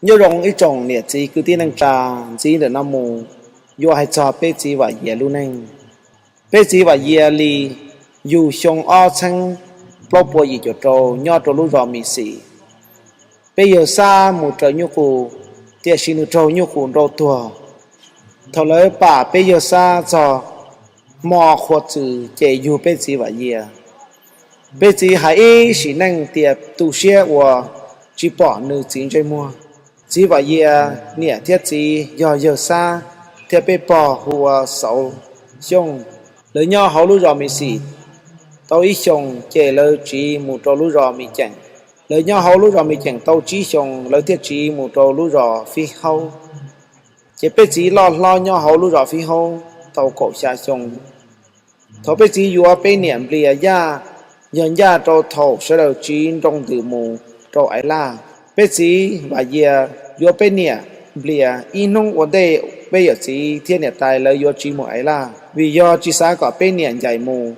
Nyob zoo ib tsoom niam txiv kwv tij neej tsa, ntxiv ntawm no mus yuav hais txog peb txiv Vam Yias lub neej. Peb txiv Vam Yias li yug xyoo ob txheeb plaub puas yim caum rau nyob rau lub zos Mis Xis. Peb yawg Xab mus raws nyuj qus, tiam sis nws raug nyuj qus nrau tuag. Thaum lawv pam peb yawg Xab txog hmo qhua txws ces yug peb txiv Vam Yias. Peb txiv hais ib sim neej tias tu siab uas tsis pom nws txiv ntsej muag. Txiv Vam Yias niam thiab txiv yog yawg Xab thiab peb pog hu ua Xauv Xyooj. Lawv nyob hauv lub zos Mis Xis tau ib xyoos ces lawv tsiv mus rau lub zos Mis Ceem. Lawv nyob hauv lub zos Mis Ceem tau tsib xyoos lawv thiaj tsiv mus rau lub zos Fib Haub. Ces peb txiv loj hlob nyob hauv lub zos Fib Haub tau kaum xya xyoo. Thaum peb txiv yuav peb niam Nplias Yaj, yog ncaj rau thaum sawv daws tsiv nroo ntws mus rau Aiv Laj. Peb txiv Vam Yias yuav peb niam Nplias ib hnub ua ntej peb yawm txiv thiab niam tais lawv yuav tsiv mus Aiv Laj, vim yog tsis xav kom peb niam ncaim mus,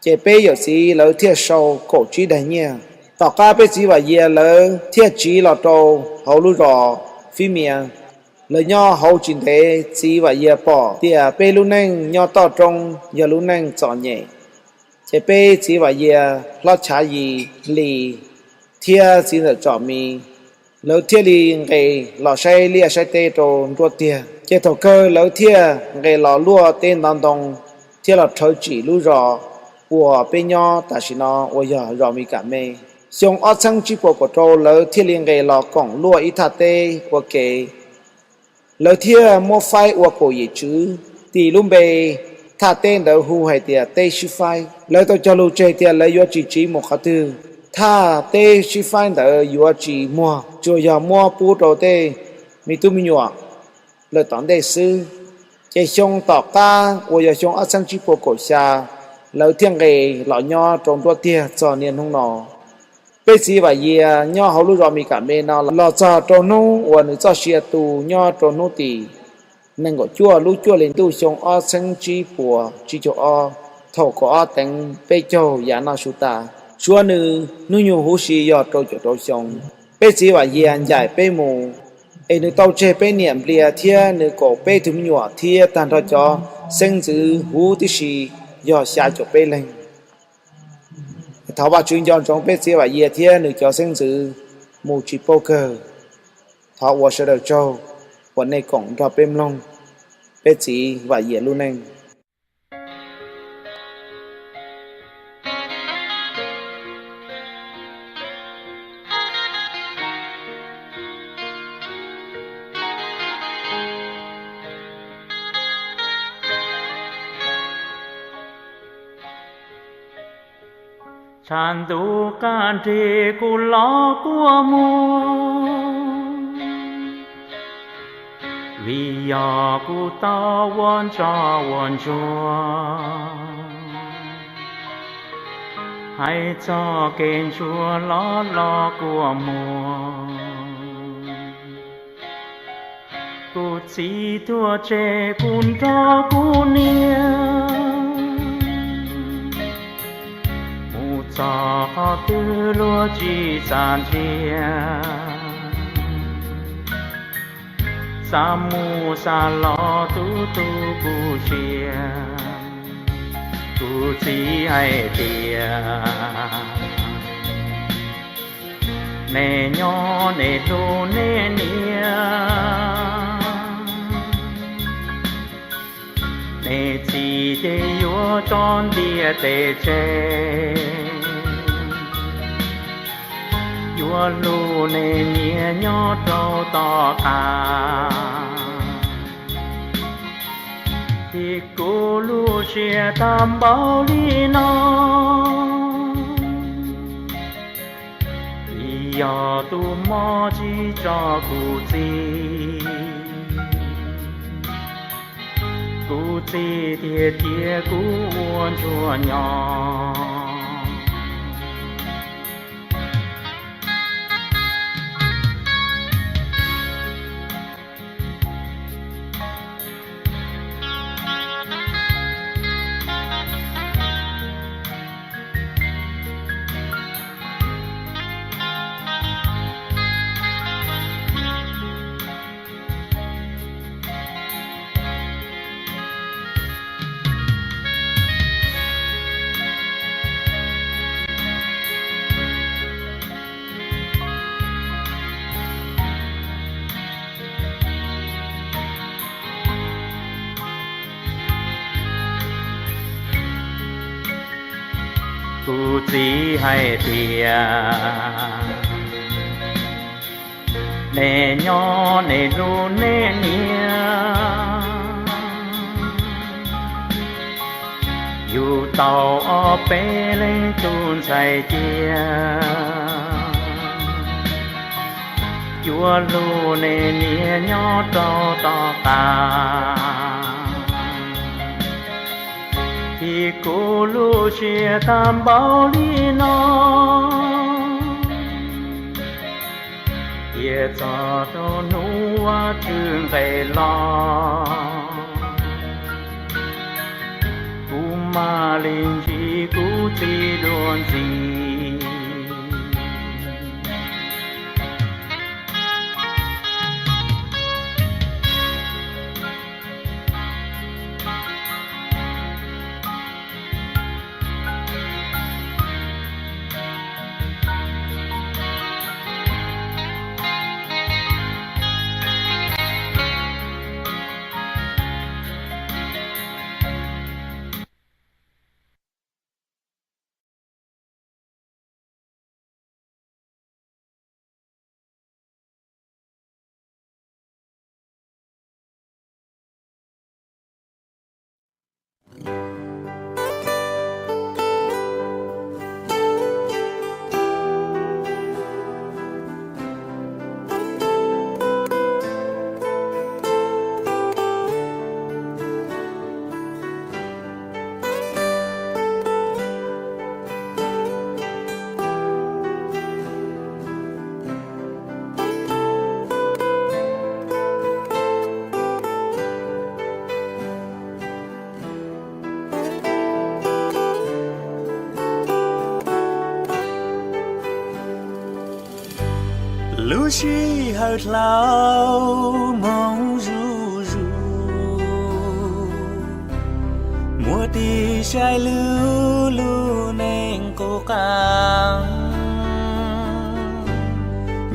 ces peb yawm txiv lawv thiaj sau kaum tsib daim nyiaj. Tom qab peb txiv Vam Yias lawv thiaj tsiv los rau hauv lub zos Fib Mias. Lawv nyob hauv tsis ntev txiv Vam Yias pom tias peb lub neej nyob toj roob yog lub neej txom nyem, ces peb txiv Vam Yias, hlob Chav Yis Lis thiab txiv ntxawm Tsom Mis, lawv thiaj li nqes los saib liaj saib teb rau nruab tiag. Ces thaum kawg lawv thiaj nqes los luaj teb ntov ntoo thiab los rhawv tsim lub zos uas peb nyob tam sim no uas yog zos Mis Kam Me. Xyoo ob txheeb tsib puas kaum rau lawv thiaj li nqes los koom luaj ib thaj teb ua ke. Lawv thiaj muab faib ua kaum yim tswv, tis lub npe thaj teb ntawd hu hais tias teb sib faib. Lawv tau cog lus tseg tias lawv yuav tsis tsiv mus qhov twg, thaj teb sib faib ntawd yuav tsis muag, tsuas yog muab pub rau tej me tub me nyuam lawm tom ntej xwb. Ces xyoo tom qab uas yog xyoo ob txheeb tsib puas kaum xya, lawv thiaj nqes los nyob rau nruab tiag txog niaj hnub no. Peb txiv Vam Yias nyob hauv lub zos Mis Kam Me no los txog rau hnub uas nws txoj sia tu nyob rau hnub tim nees nkaum cuaj lub cuaj hli ntuj xyoo ob txheeb tsib puas tsib caug ob, thaum kaum ob teev peb caug yav noj su tas. Suav nws hnub nyoog huv si yog rau caum rau xyoo. Peb txiv Vam Yias ncaim peb mus, es nws tau tseg peb niam Nplias thiab nws kaum peb tug me nyuam thiab tag nrho cov xeeb ntxwv huv tib si yog xya caum peb leeg. Thov Vajtswv nco ntsoov peb txiv Vam Yias thiab nws cov xeeb ntxwv mus tsis paub kawg. Thov ua sawv daws tsaug uas nej koom nrog peb mloog peb txiv Vam Yias lub neej. Tshav ntuj qab nrig kuv los kua muag, vim yog kuv tau ua ntsoj ua ntsuag, hais txog kev ntsuag los los kua muag. Kuv txiv tuag tseg kuv nrog kuv niam, mus txog qhov twg luag tsis xav ntsia, xav mus xav los tu tu kuv siab. Kuv txiv hais tias, nej nyob nej hlub nej niam, nej txiv ces yuav tso ntiaj teb tseg, yuav hlub nej niam nyob rau tom qab. Vim kuv lub siab tag npaum li no, vim yog tus mob tsis tso kuv txiv, kuv txiv thiaj cia kuv ua ntsuag nyob. Kuv txiv hais tias, nej nyob nej hlub nej niam, yug tau ob peb leeg tub ntxhais cia, yuav hlub nej niam nyob rau tom qab. Thiab kuv lub siab tag npaum li no, thiab txog rau hnub Vajtswv nqes los, kuv mam li ntsib kuv txiv dua ntxiv. Lub sij hawm dlau moo zuj zus, muaj tis saib lub lub neej qub qab,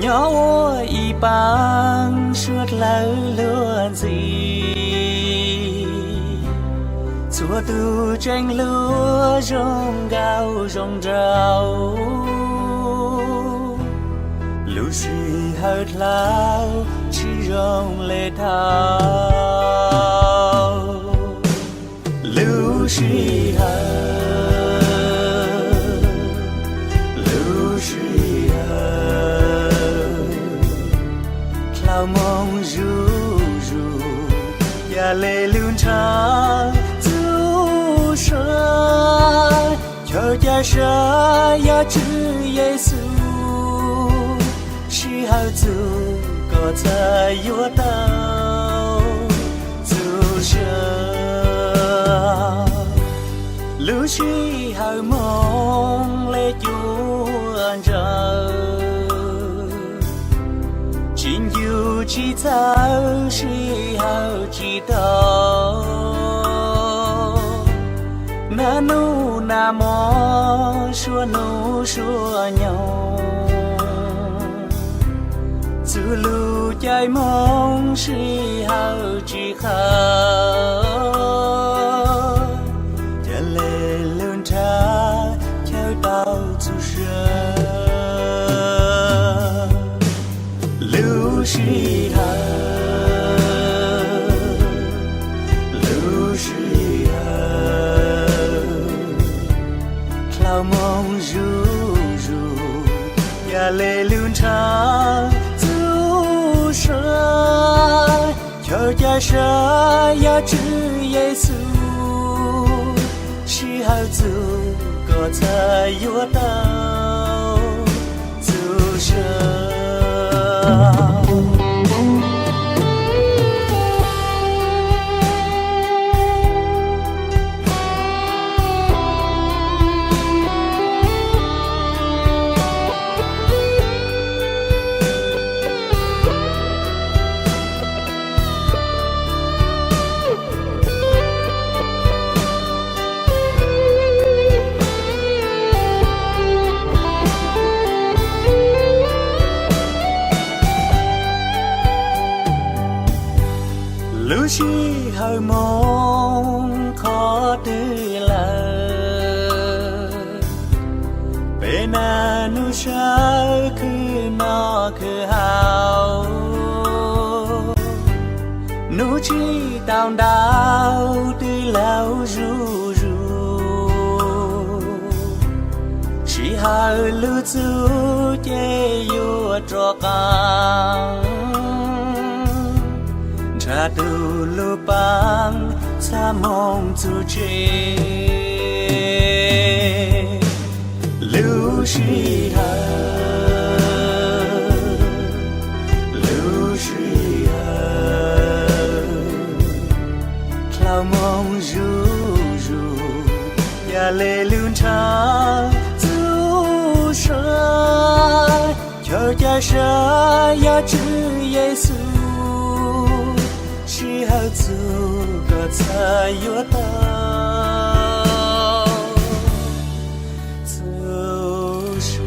nyob ua ib paab suav dlawg luag ntxhi. Txhua tug tseem hlub zoo nkauj zoo nraug, lub sij hawm dlau tsis zoo le dhau. Lub sij hawm, lub sij hawm dlau moo zuj zus, yog le lub ntshaw txuj sa, chaw ca sa yog Tswv Yexus, sij hawm txug kom txhaj yuav tau txuj sa. Lub sij hawm moog le cuaj ntsawg, tsis ncu tsis txawj sij hawm tsis tau, nag nub nag mo suav nub suav nyoog, txug lub caij moog sij hawm tsis qhawv, ca le lub ntshaw chaw tau txuj sa. Lub sij hawm, lub sij hawm dlau moo zuj zus, ca le lub ntshaw txuj sa, chaw ca sa yog Tswv Yexus, sij hawm txug kom txhaj yuav tau txuj sa. Lub sij hawm moog qhov twg lawm, Mas hnub sawv khwv noj khwv haus, hnub tsis tau ntau twb laug zuj zus, sij hawm lub txuj ces yuav rov qab nrhab tus lub paab txhaj moog txug tsev. Lub sij hawm, lub sij hawm, dlhau moog zuj zus, yog le lub nrhab txuj sa, chaw ca sa yog Tswv Yexus, sij hawm txug koj txhaj yuav tau txuj sa.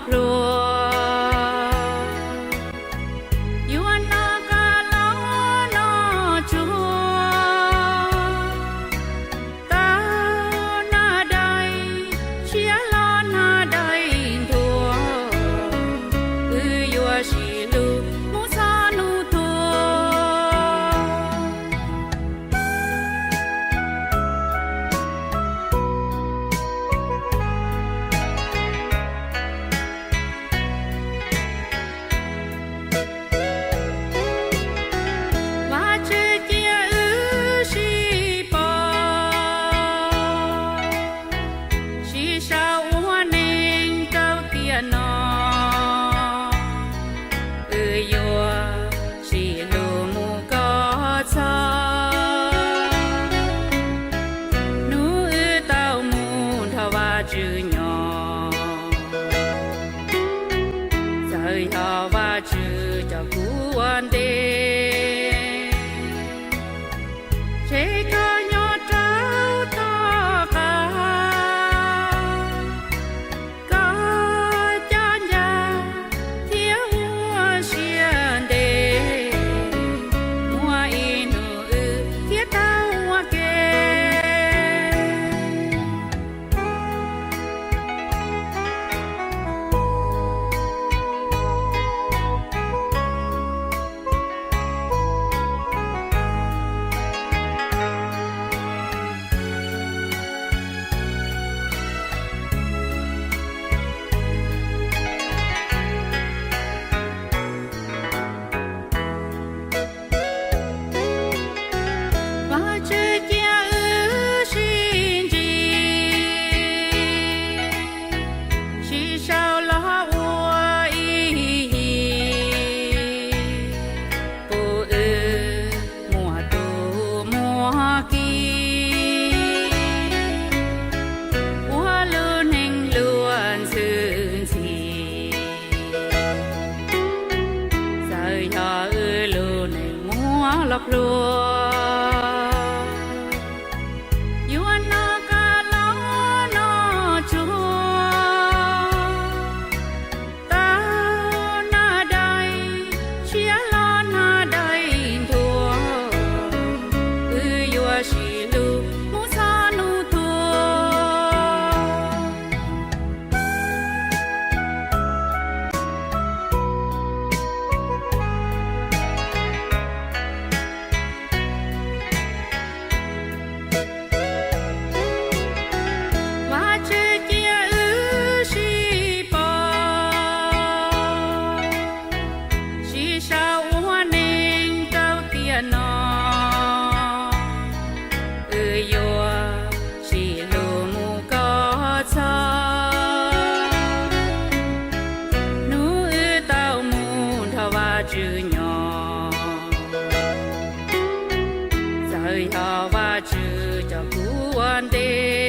hluas, yuav noj qab los noj tsuag, tau nag dais tshiab los nag dais ntuag, wb yuav sib hlub mus txog hnub tuag. Vajtswv cia wb sib pom, sib sau ua neej rau tiam no, wb yuav sib hlub mus kom txog hnub wb tau mus nrog Vajtswv nyob. Txawm yog Vajtswv coj kuv ua ntej, ces koj nyob rau tom qab, koj coj ncaj thiab ua siab ntev, muaj ib hnub wb thiaj tau ua ke. Vajtswv cia wb sib ntsib, sib sau los ua ib yig, pub wb muaj tus muaj ki, ua lub neej luag ntxhw ntxhi. Txawm yog wb lub neej muaj loj pluag, yuav noj qab los noj tsuag, tau nag dais tshiab los nag dais ntuag, wb yuav sib hlub mus txog hnub tuag. Vajtswv cia wb sib pom, sib sau ua neej rau tiam no, wb yuav sib hlub mus kom txog hnub wb tau mus nrog Vajtswv nyob. Txawm yog Vajtswv coj kuv ua ntej,